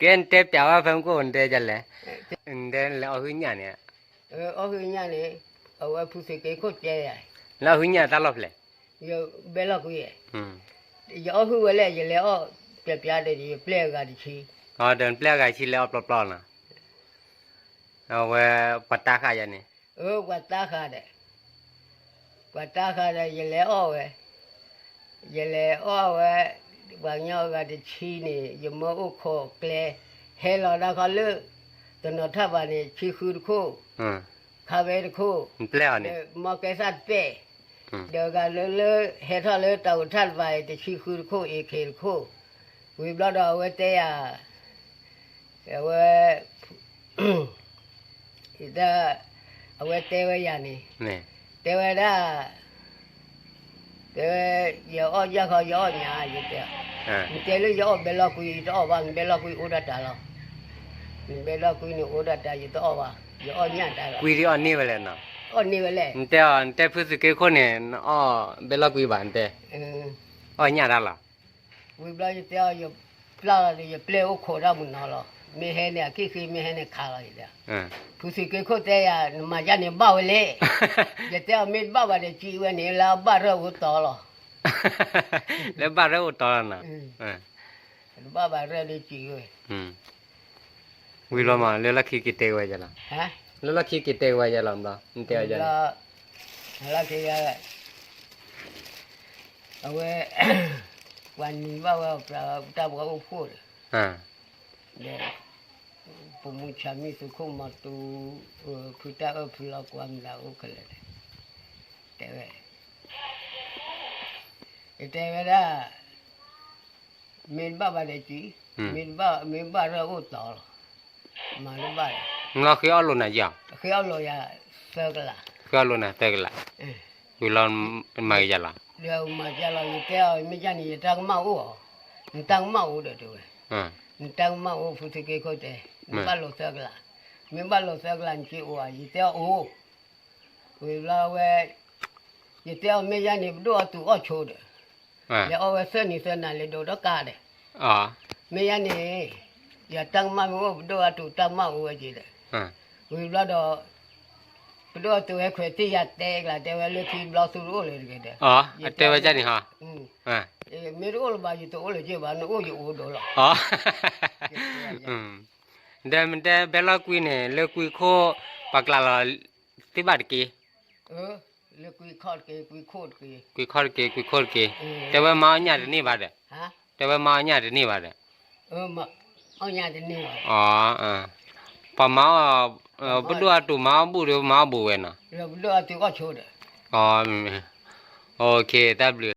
ကဲ နတဲပျးဝဲဖဲမုၢ်ကိၣ် နတဲဒ်လဲၣ်, နတဲလဲၤအီၣ်ဟုၣ်ညၣ်န့ၣ်, အီၣ်ဟုၣ်ညၣ်န့ၣ်, အဝဲဖုသုးက့ခိၣ်တဲယၤ, လဲၤအီၣ်ဟုၣ်ညၣ်တၢ်လီၢ်ဖဲလဲၣ်, ယဘဲလီၢ်ကွံ, ယအီၣ်ဟုၣ်ဝဲလဲၣ် ယလဲၤအီၣ်ပျးပျးဒီး ယပျဲၢ်အဂၤတဆံ, ဒီးနပျဲၢ်အဂၤတဆံလဲၤအီၣ်ပျီပျီနီၤ, အဝဲပှၤတၢ်ဃာ်ယၤန့ၣ်, အၢ ပှၤတၢ်ဃာ်ဒီး, ပှၤတၢ်ဃာ်ဒီး ယလဲၤအီၣ်ဝဲ, ယလဲၤအီၣ်ဝဲ, ပှၤကညီအဂၤတဆံန့ၣ် ယမၢအိၣ်ခိးကျဲ, ဟဲလီၤဒၣ်ခီလၢ တနီၤထၣ်ဘၣ်န့ၣ် ဆံဃုတခိၣ်, ခါဝဲတခိၣ်, မီၢ်ကဲသၣ်တပဲၣ်, ဒီးဂၤလၢလၢ ဟဲထီၣ်လၢတၢ်အိၣ်ထၣ်တဖၣ်အံၤ တဆံဃုတခိၣ် အ့ၣ်ခ့တခိၣ်, ဝံၤဘျီဒီးအဝဲတဲယၤ, အဝဲ အဝဲတဲဝဲယၤန့ၣ်, တဲဝဲဒၣ်, တဲဝဲ, ယအီၣ်ယၣ်ခီ ယအီၣ်ညၣ်, ယတဲ, နတဲလၢယအီၣ်ဘဲလီၢ်ကွံ ယတအီၣ်ဘၣ်, နဘဲလီၢ်ကွံအိၣ်ဒၣ်တၢ်လီၤ, နဘဲလီၢ်ကွံန့ၣ်အိၣ်ဒၣ်တၢ် ယတအီၣ်ဘၣ်, ယအီၣ်ညၣ်တၢ်လီၤ, ကွံဒ်အီၣ်န့ၢ်ဝဲလဲၣ်နီၤ, အီၣ်န့ၢ်ဝဲလဲၣ်, နတဲအီၤ နတဲဖုသုးက့ခိၣ်န့ၣ် နအီၣ်ဘဲလီၢ်ကွံဘၣ်နတဲ, အီၣ်ညၣ်တၢ်လီၤ ဝံၤဘျီယတဲအီၤ ယပျၢ်လီၤဒီး ယပျဲၢ်အိၣ်ခိးတၢ်မုၢ်နီၤလီၤ, မ့ၢ်ဟဲန့ၣ် အခံဃ့ မ့ၢ်ဟဲန့ၣ်ခးလီၤ ယတဲ, ဖုသုးက့ခိၣ်တဲယၤ နမၤယၢ်န့ၣ်ဘၣ်ဝဲလဲၣ်, ယတဲအီၤ မ့ၢ်တဘၣ်ဘၣ်ဒီး စံးဝဲန့ၣ် လၢအဘၣ်ရၢၢ်အိၣ်တီလီၤ, လၢဘၣ်ရၢၢ်အိၣ်တီလီၤနီၤ, တဘၣ်ဘၣ်ရၢၢ်ဒီးစံးဝဲ, ဝံၤလီၤမး လၢလီၢ်ခံက့ၤတဲဝဲယဲလီၤ, လၢလီၢ်ခံက့ၤတဲဝဲယဲလီၤ, နတဲအီၤယဲလီၤ, လၢခံ အဝဲ, ပှၤနံၤဘၣ်ဝဲ ပတၢ်ပှၤအိၣ်ဖှိၣ်ဒီး, ဒီး, ပမုၢ်ဆါမံၣ် သုးခိၣ်မီၤတူ, ဖုတၢ်အၢၣ်ဖုလီၤကွၢ်မတၤအိၣ်ခဲလၢာ်, တဲဝဲ, ယတဲဝဲဒၣ်, မ့ၢ်တဘၣ်ဘၣ်ဒီးစံး, မ့ၢ်တဘၣ် မ့ၢ်ဘၣ်ရၢၢ်အိၣ်တီလီၤ, မၤတဘၣ်ဒီး, မ့ၢ်လီၤဃ့အီၣ်လိာ်နၤယၤ, ဃ့အီၣ်လိာ်ယၤသၢကလး, ဃ့အီၣ်လိာ်နၤသၢကလး, ဝံၤလီၤမၤကယၤလီၤ, ဒီးမၤကယၤလီၤ ယတဲအီၤ မ့ၢ်ယၤန့ၣ် ယတၢ်ကမၣ်အိၣ်အီၤ, နတၢ်ကမၣ်အိၣ်ဒီးတဲဝဲ, နတၢ်ကမၣ်အိၣ် ဖုသုးက့ခိၣ်တဲ, နဘၣ်လိာ်သၢကလး, မ့ၢ်ဘၣ်လိာ်သၢကလး နက့ၤအိၣ်ဧါ ယတဲအီၤအိၣ်, ဝံၤလီၤဝဲ, ယတဲအီၤ မ့ၢ်ယၤန့ၣ် ပဒိၣ်အီၣ်တူာ်အီၣ်ဆိဒီး, လဲၤအီၣ်ဝဲသၢနံၤသၢနၤ လဲၤဒိးဒီးကါဒီး, မ့ၢ်ယၤန့ၣ်, ယတၢ်ကမၣ်မ့ၢ်အိၣ် ပဒိၣ်အီၣ်တူာ်တၢ်ကမၣ်အိၣ်ဝဲက့ၤဒီး, ဝံၤဘျီဒီး, ပဒိၣ်အီၣ်တူာ်ဟဲခွဲးတ့ၢ်ယၤတဲကလး တဲဝဲလၢခံဘျီသူတအိၣ်လၢၤတဂ့ၤဒီး, အတဲဝဲဒ်န့ၣ်ဟီ, မ့ၢ်တအိၣ်လၢၤဘၣ် ယတအိၣ်လၢၤက့ၤဘၣ် နအိၣ်ယအိၣ်ဒီးလီၤ, ဒီးမ့ၢ်တဲဘဲလီၢ်ကွံန့ၣ် လၢကွံခိၣ် ပှၤကျးလီၤ သ့ၣ်ဘၣ်တက့ၢ်, လၢကွံခီၣ်တက့ၢ်, ကွံခိၣ်တက့ၢ်, ကွံခိၣ်တက့ၢ်, ကွံခိၣ်တက့ၢ်, တဲဝဲမၤအီၣ်ညၣ်တန့ၢ်ဘၣ်ဒီး, တဲဝဲမၤအီၣ်ညၣ်တန့ၢ်ဘၣ်ဒီး, အီၣ်ညၣ်တန့ၢ်ဘၣ်, ပှၤမၤအီၣ်, ပဒိၣ်အီၣ်တူာ်မၤအီၣ်ဘူၣ်ဒီး မၤအီၣ်ဘူၣ်ဝဲနီၤ, ပဒိၣ်အီၣ်တူာ်အီၣ်ဆိဒီး, တၢ်ဘျုး